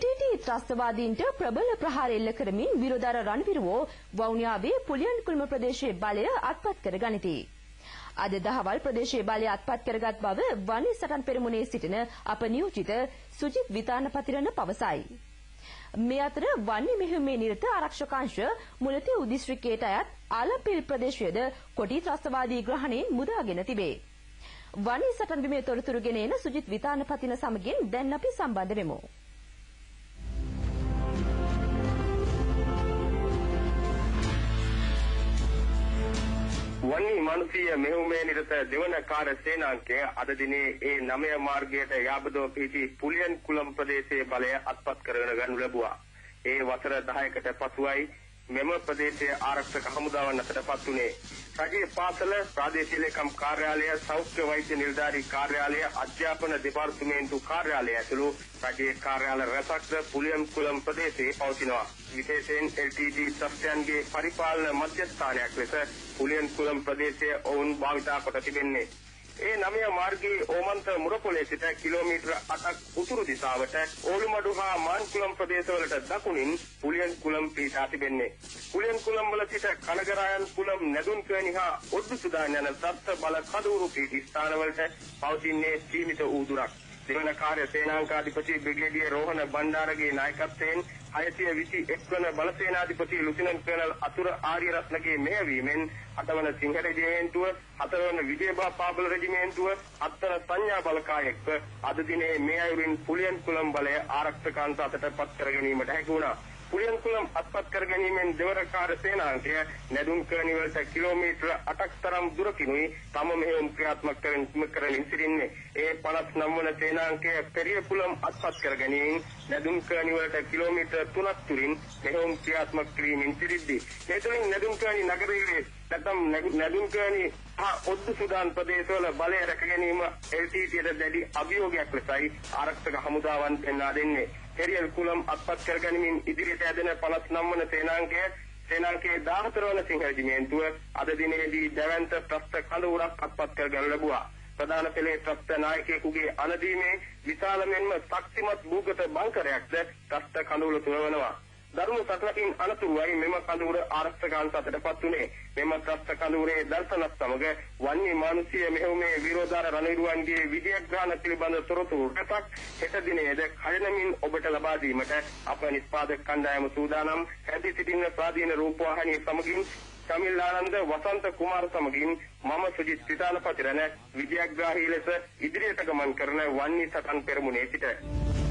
LTT ත්‍රස්තවාදීන්ට ප්‍රබල ප්‍රහාර එල්ල කරමින් විරෝධාර රණවිරුවෝ වවුනියාවේ පුලියන්කුලම ප්‍රදේශයේ බලය අත්පත් කර ගනිති. අද දහවල් ප්‍රදේශයේ බලය අත්පත් කරගත් බව වනි සටන් පෙරමුණේ සිටින අප නියෝජිත සුජිත් විතානපතිරණ පවසයි. මේ අතර වන්නි මෙහෙයුමේ නිරත ආරක්ෂක අංශ මුලතිව් දිස්ත්‍රික්කයට අයත් ආලම්පිල් ප්‍රදේශයේද කොටි ත්‍රස්තවාදී ග්‍රහණයෙන් මුදාගෙන තිබේ. වනි සටන් බිමේ තොරතුරු ගෙන එන සුජිත් විතානපතින සමගින් දැන් අපි සම්බන්ධ වෙමු. වන්නි මානුෂීය මෙහෙයුමේ නිරත දෙවන කාර්ය සේනාංකය අද දිනේ ඒ 9 මාර්ගයට යාබදව පිහිටි පුලියන්කුලම් ප්‍රදේශයේ බලය අත්පත් කරගෙන ගනු ලැබුවා. ඒ වසර 10කට පසුවයි මෙම ප්‍රදේශයේ ආරක්ෂක හමුදාවන් අතටපත් වුණේ. රජයේ පාසල, ප්‍රාදේශීය ලේකම් කාර්යාලය, සෞඛ්‍ය වෛද්‍ය නිලධාරී කාර්යාලය, අධ්‍යාපන දෙපාර්තමේන්තු කාර්යාලය ඇතුළු රජයේ කාර්යාල රැසක්ද පුලියන්කුලම් ප්‍රදේශයේ පවතිනවා. විශේෂයෙන් LTT ත්‍රස්තයන්ගේ පරිපාලන මධ්‍යස්ථානයක් ලෙස පුලියන්කුලම් ප්‍රදේශය ඔවුන් භාවිතා කොට තිබෙන්නේ. ඒ 9 මාර්ගයේ ඕමන්ත මුරපොලේ සිට කිලෝමීටර 8ක් උතුරු දිශාවට ඕලුමඩු හා මාන්කුලම් ප්‍රදේශවලට දකුණින් පුලියන්කුලම් පිහිටා තිබෙන්නේ. පුලියන්කුලම් වල සිට කනගරායන් කුලම් නැදුන්කේණි හා ඔඩ්ඩුසුදාන් යන ත්‍රස්ත බල කඳවුරු පිහිටි ස්ථානවලට පවතින්නේ සීමිත වූ දුරක්. දෙවන කාර්ය සේනාංකාධිපති බ්‍රිගේඩියර් රෝහණ බණ්ඩාරගේ නායකත්වයෙන් 621 වන බලසේනාධිපති ලුතිනන්ට් කර්නල් අතුර ආරියරත්නගේ මෙහෙයවීමෙන් 8 වන සිංහ රෙජිමේන්තුව, 4 වන විජේබා පාබල රෙජිමේන්තුව, 7 වන සංඥා බලකාය එක්ව අද දිනේ මේ අයුරින් පුලියන්කුලම් බලය ආරක්ෂක අංශ අතට පත් කර ගැනීමට හැකි වුණා. පුලියන්කුලම් අත්පත් කර ගැනීමෙන් දෙවර කාර්ය සේනාංකය නැදුන්කේණි වලට කිලෝමීටර 8ක් තරම් දුරකිනුයි තම මෙහෙයුම් ක්‍රියාත්මක කරමින් සිටින්නේ. ඒ 59 වන සේනාංකය පෙරියකුලම් අත්පත් කර ගැනීමෙන් නැදුන්කේණි වලට කිලෝමීටර 3ක් තුරින් මෙහෙයුම් ක්‍රියාත්මක කිරීමෙන් සිටිද්දී ඒ තුළින් නැදුන්කේණි නගරයේ නැත්නම් නැදුන්කේණි හා ඔද්දු සුදාන් ප්‍රදේශවල බලය රැක ගැනීම LTTට දැඩි අභියෝගයක් ලෙසයි ආරක්ෂක හමුදාවන් පෙන්වා දෙන්නේ. පෙරියල් කුලම් අත්පත් කර ගැනීමෙන් ඉදිරියට ඇදෙන 59 වන සේනාංකය සේනාංකයේ 14 වන සිංහ රෙජිමේන්තුව අද දිනේදී දැවැන්ත ත්‍රස්ත කඳවුරක් අත්පත් කර ගනු ලැබුවා. ප්‍රධාන පෙළේ ත්‍රස්ත නායකයෙකුගේ අනදීමේ විශාල මෙන්ම ශක්තිමත් භූගත බංකරයක්ද ත්‍රස්ත කඳවුර තුල වනවා. දරුණු සටනකින් අනතුරුවයි මෙම කඳවුර ආරක්ෂක අංශ අතටපත් වුණේ. මෙම ත්‍රස්ත කඳවුරේ දර්ශනත් සමග වන්නි මානුෂීය මෙහෙයුමේ විරෝධාර රණවිරුවන්ගේ විජයග්‍රහණ පිළිබඳ තොරතුරු රැසක් හෙට දිනේද කඩනමින් ඔබට ලබා දීමට අප නිෂ්පාදක කණ්ඩායම සූදානම්. හැදී සිටින ස්වාධීන රූපවාහිනිය සමගින් චමිල් ආනන්ද, වසන්ත කුමාර සමගින් මම සුජිත් විතානපතිරණ විජයග්‍රාහී ලෙස ඉදිරියට ගමන් කරන වන්නි සටන් පෙරමුණේ සිට.